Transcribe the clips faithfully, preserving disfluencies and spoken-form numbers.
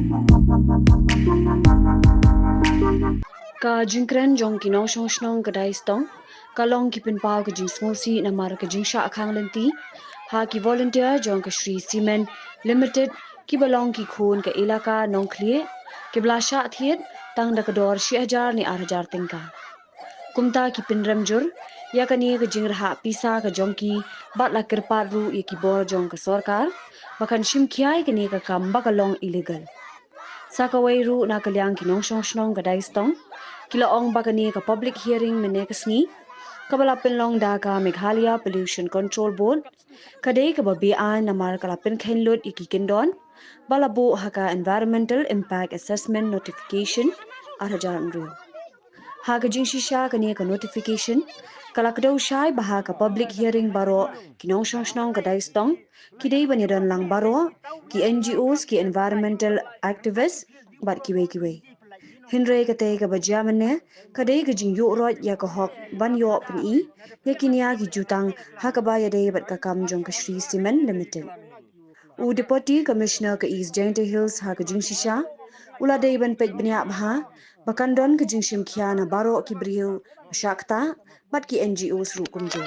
Ka jingkren jong ki nongshong shnong ka Daistong ka long ki pynpaw ka jingsngewsih namar ka jingshah khang lynti ha ki volunteer jong ka Shree Cement Limited kiba long ki khun ka ilaka Nongkhlieh, kiba la shah thied tang da ka dor shi hajar ne ar hajar tyngka. Kumta ki pynrem jur ïa kane ka jingrhah pisa ka jong ki bad la kyrpad ruh ïa ki bor jong ka sorkar ba kan shim khia ïa kane ka kam ba ka long illegal. Sa kawei ruh na ka liang ki nongshong shnong ka Daistong ki la ong ba kane ka public hearing mynne ka sngi kaba la pynlong da ka Meghalaya Pollution Control Board ka dei kaba beaiñ namar ka la pynkheiñ lut ïa ki kyndon ba la buh ha ka Environmental Impact Assessment Notification ar hajar hynriew. Ha ka jingshisha kane ka notification ka la kdew shai ba ha ka public hearing baroh ki nongshong shnong ka Daistong ki dei ban ïadon lang baroh, ki N G Os, ki environmental activist bad kiwei kiwei. Hynrei katei kaba jia mynne ka dei ka jingïuh roit ïa ka hok ban ïoh pyni ïa ki nia ki jutang ha kaba ïadei bad ka kam jong ka Shree Cement Limited. U Deputy Commissioner ka East Jaintia Hills ha ka jingshisha u la dei ban peit bniah bha ba kan don ka jingshim khia na baroh ki briew ba shah ktah bad ki N G Os ruh kumjuh.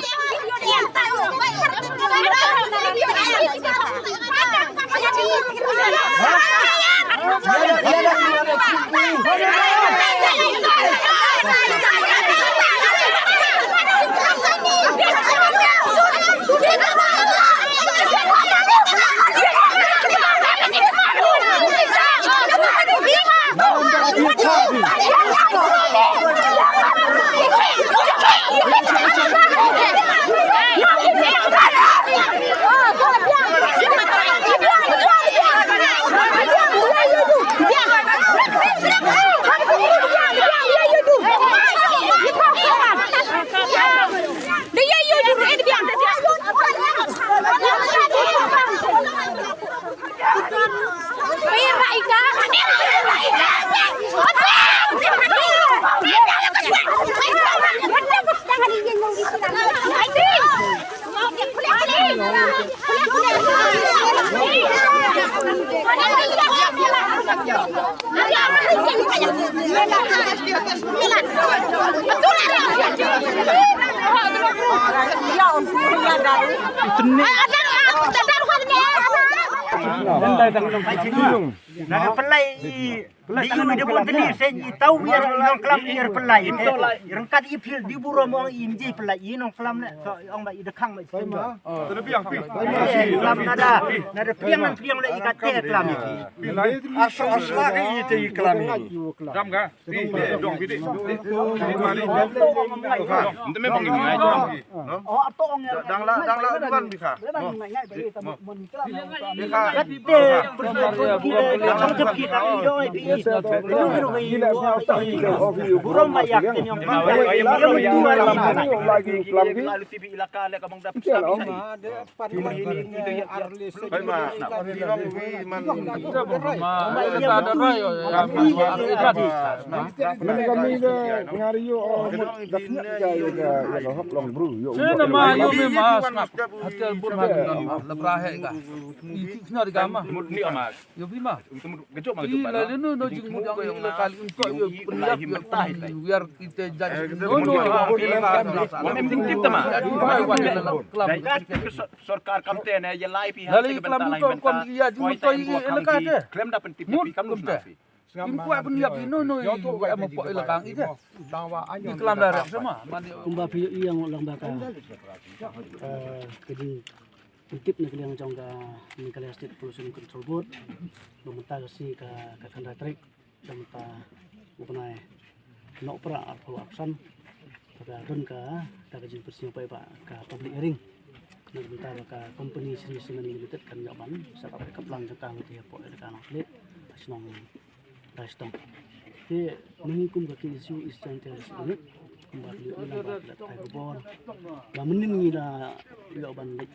Nada pylai i, di yu da bun teli sen i tau ïa i nongklam i, er pylai i te. Rengkat i phil di burom ong i mji pylai i nongklam ne. So ong ba i dekhang ba i. Klam nada, nada pliang ngan pliang le i kate klam i. Aso asla ke i te i klam i. Dam ga. Dang la, dang la, dang la, bikha. Bikha. Lagi, lagi. Hoi ma, phi long phi man. Mynta ka mih de nga ri ïoh, oh, mut da pynïap ka ïa ka, ïa ka hok long bru ïoh. Shen ma ïoh me ma sngap. Hatel bun ma ki don la bra he ka. I ki khnar ka ma. Mut ni ma. Ïoh bi ma. Mut gejok ma gejok ma. I la lenu no jingmut ïa ngi le kali un ko ïoh pynïap ïoh pynwiar ki te judge. No no. Sorkar kam te ne ïa lai phi ha. Lali te ka klam bynta tu lai kom men ïa jingmut to ïa elaka te. Klem da pyntip phi kam mut na phi. Im kwah pynïap ïa no no ïa em hapoh elaka ngi te. Ngi klam da rep sama. Kumba phi ïohi ïa nga long ba ka, eh, ka jingpyntip na ka liang jong ka Meghalaya State Pollution Control Board. Ba mynta ka sngi ka, ka khyndai tarik. Jong ka u bnai Nohprah arphew arphew san. Ka don ka, ka jingpynsngew paidbah ka public hearing. Na ka bynta ba ka company Shree Cement Limited kan ïoh ban set up ka plant jong ka hangtei hapoh ka Nongkhlieh, shnong Daistong. Te mynta kum ka K S U East Jaintia Hills Unit kumba ka ïoh ban leit thai khubor. Ba mynnin ngi da ïoh ban leit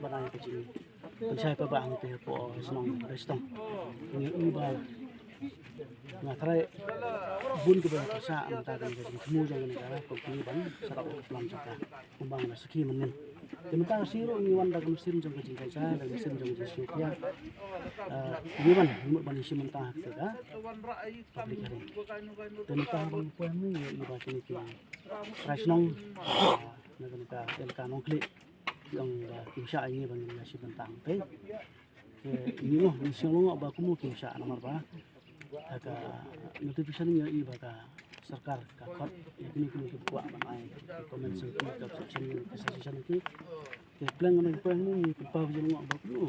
ban ai ka jing pynshai paidbah hangtei hapoh shnong Daistong. Ngi ïohi ba nga tharai bun kiba pyrshah mynta ka jingthmu jong kane ka company ban set up ka plant jong ka. Kumba nga la sakhi mynnin. Te mynta shi ruh ngi wan da ka mynsiem jong ka jingkynjah, da ka mynsiem jong ka jingsngewkhia. Ah, ngi wan, ngi mut ban ïashim bynta ha kata ka public hearing. Te mynta ba ngi poi hangne ngi ïohi ba kine ki trai shnong, ah, na kane ka elaka Nongkhlieh, ki ong ba kim shah ïa ngi ba ngin ïashim bynta hangtei. Te ngi, oh, ngi sngewlyngngoh ba kumno kim shah namar ba ha ka notification ngi ïohi ba ka sorkar ka khot ïa kine kine kiba kwah ban ai comment sha ki, ka objection, ka suggestion ki. Te pleng ngi poi hangne ngi pynpaw jingmut ba kumno.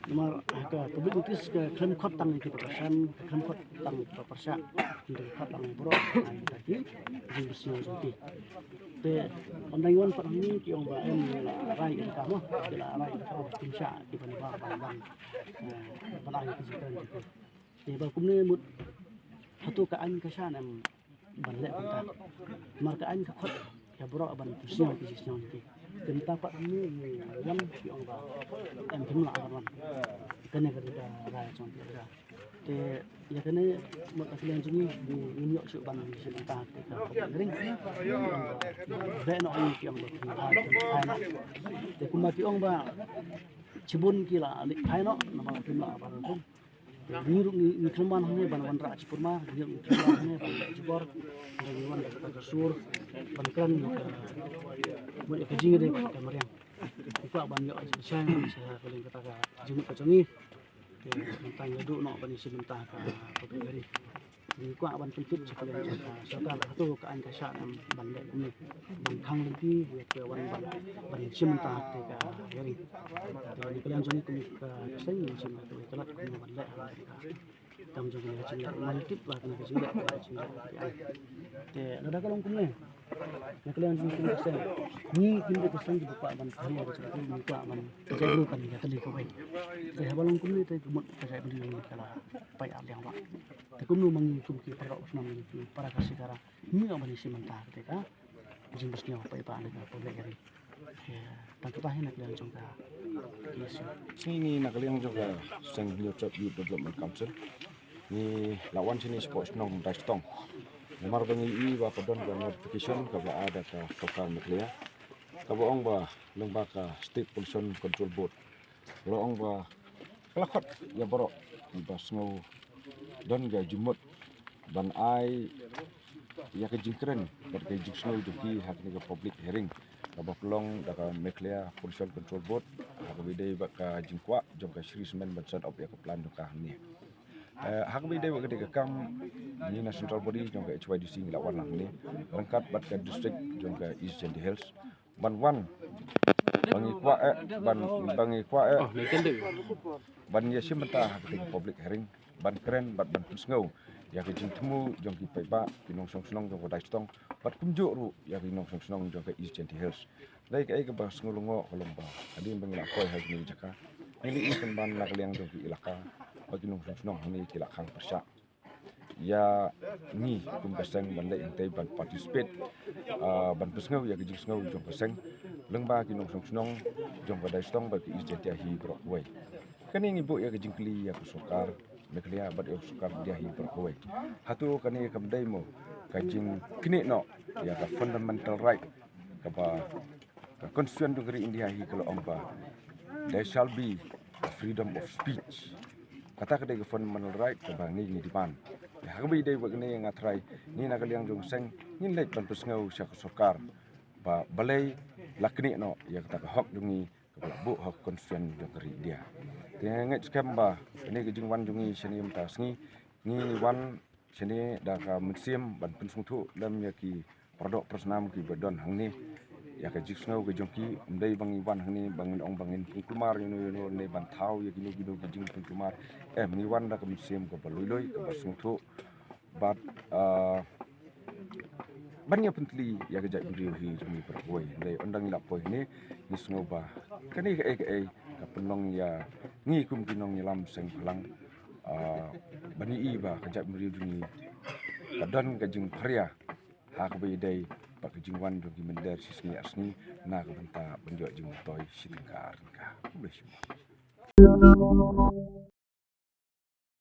Namar ha ka public notice ka khlem khot tang ïa kiba kyrshan, ka khlem khot tang ïa kiba pyrshah, hynrei ka khot tang ïa baroh ban ai ïa ki jingpynsngew jong ki. Te ynda ngi wan pat hangne ki ong ba em, la rai ïa ka mo, ki la rai ïa ka ba kim shah kiba lypa ban ban, eh, ban ai ïa ki jingkren jong ki. Te ba kumne mut hato ka aiñ ka shah ne em ban leh kumta. Namar ka aiñ ka khot ïa baroh ban pynsngew ki jingsngew jong ki. Te mynta pat hangne ngi wan ki ong ba em, phim lah ban wan. Kane ka dei ka rai jong ki. Te ïa kane mut ka liang jong ngi, ngi, ngim ïoh shuh ban shim bynta ha ka public hearing. Beh noh ngi, ki ong ba phim lah, phim lah. Te kumba ki ong ba shibun ki la leit phai noh namar phim lah ban rung. Ngi ruh ngi, ngi khlem wan hangne ban wanrah jingpynmar, ngi ruh ngi khlem wan hangne ban leh jubor, ngi wan da kata ka sur ban kren ïa ka, ïa ka jingïadei bad ka mariang. Ngi kwah ban ïoh jingshai sha ka liang kata ka jingmut ka jong ngi. Te mynta ngi duh noh ban ïashim bynta ha ka public hearing. Ngi kwah ban pyntip sha ka liang jong ka sorkar hato ka aiñ ka shah ne em ban leh kumne, ban khang lynti ïa ka wan ban, ban shim bynta ha ka hearing. Te na ka liang jong ngi kum ka seng ngi shim ka lat kumno ban leh ha ka kam jong ka jingleh, ngi tip ba kane ka jingleh ka jingleh ka aiñ. Te lada ka long kumne, na ka liang jong ngi kum ka seng, ngi kim dei ka seng kiba kwah ban kynmaw ka jingkyrkhu, ngi kwah ban ka jaitbynriew kan ïatylli kawei. Te haba long kumne te ka mut ka jaitbynriew ngi ka la pait ar liang bha. Te kumno ma ngi kum ki para doh snam, ngi ki para Khasi Khara, ngi ïoh ban ïashim bynta ha kata ka jingpynsngew paidbah na ka public hearing. Te tang kata hi na ka liang jong ka K S U. Ngi, ngi na ka liang jong ka Seng Hynñiewtrep Youth Development Council, ngi la wan shane shapoh shnong Daistong. Namar ba ngi ïohi ba ka don ka notification kaba la ai da ka sorkar Meghalaya, kaba ong ba lyngba ka State Pollution Control Board, la ong ba ka la khot ïa baroh kiba sngew don ka jingmut ban ai ïa ka jingkren bad ka jingsngew jong ki ha kane ka public hearing kaba pynlong da ka Meghalaya Pollution Control Board, ha kaba ïadei bad ka jingkwah jong ka Shree Cement ban set up ïa ka plant jong ka hangne. Eh, ha kaba ïadei bad kane ka kam, ngi na central body jong ka H Y D C ngi la wan hangne ryngkat bad ka district jong ka East Jaintia Hills ban wan, ba ngi kwah eh, ban, ba ngi kwah eh ban ïashim bynta ha kata ka public hearing, ban kren bad ban pynsngew ïa ka jingthmu jong ki paidbah, ki nongshong shnong jong ka Daistong, bad kumjuh ruh ïa ki nongshong shnong jong ka East Jaintia Hills. Dei kaei kaba sngewlyngngoh ka long ba hadien ba ngi la poi ha kane ka jaka, ngi la ïohi pynban na ka liang jong ki elaka ba ki nongshong shnong hangne ki la khang pyrshah ïa ngi kum ka seng ban leit hangtei ban participate, ah, ban pynsngew ïa ka jingsngew jong ka seng lyngba ki nongshong shnong jong ka Daistong bad ka East Jaintia hi baroh kawei. Kane ngi buh ïa ka jingkylli ïa ka sorkar Meghalaya bad ïa ka sorkar India hi baroh kawei. Hato kane kam dei mo ka jingknieh noh ïa ka fundamental right kaba ka constitution jong ka ri India hi ka la ong ba there shall be a freedom of speech. Kata ka dei ka fundamental right kaba ngi ngi demand. Te ha kaba ïadei bad kane nga trai, ngi na ka liang jong ka seng ngin leit ban pynsngew sha ka sorkar ba balei la knieh noh ïa kata ka hok jong ngi kaba la buh ha ka constitution jong ka ri India. Te nga ngeit skhem ba kane ka jingwan jong ngi shane mynta ka sngi, ngi wan shane da ka mynsiem ban pynsngewthuh lem ïa ki paradoh parasnam kiba don hangne ïa ka jingsngew ka jong ki. Ym dei ba ngi wan hangne ba ngin ong ba ngin pynkulmar ïano ïano ne ban thaw ïa kino kino ki jingpynkulmar. Em, ngi wan da ka mynsiem kaba lui lui, kaba sngewthuh bad, ah, ban ïa pyntylli ïa ka jaitbynriew hi jong ngi baroh kawei. Ym dei, ynda ngi la poi hangne ngi sngew ba kane kaei kaei ka pynlong ïa ngi kum ki nongïalam seng bhalang, ah, ban ïohi ba ka jaitbynriew jong ngi ka don ka jingpharia ha kaba ïadei bad ka jingwan jong ki mynder shi sngi ar sngi na ka bynta ban ïoh jingmyntoi shi tyngka ar tyngka. Khublei shibun.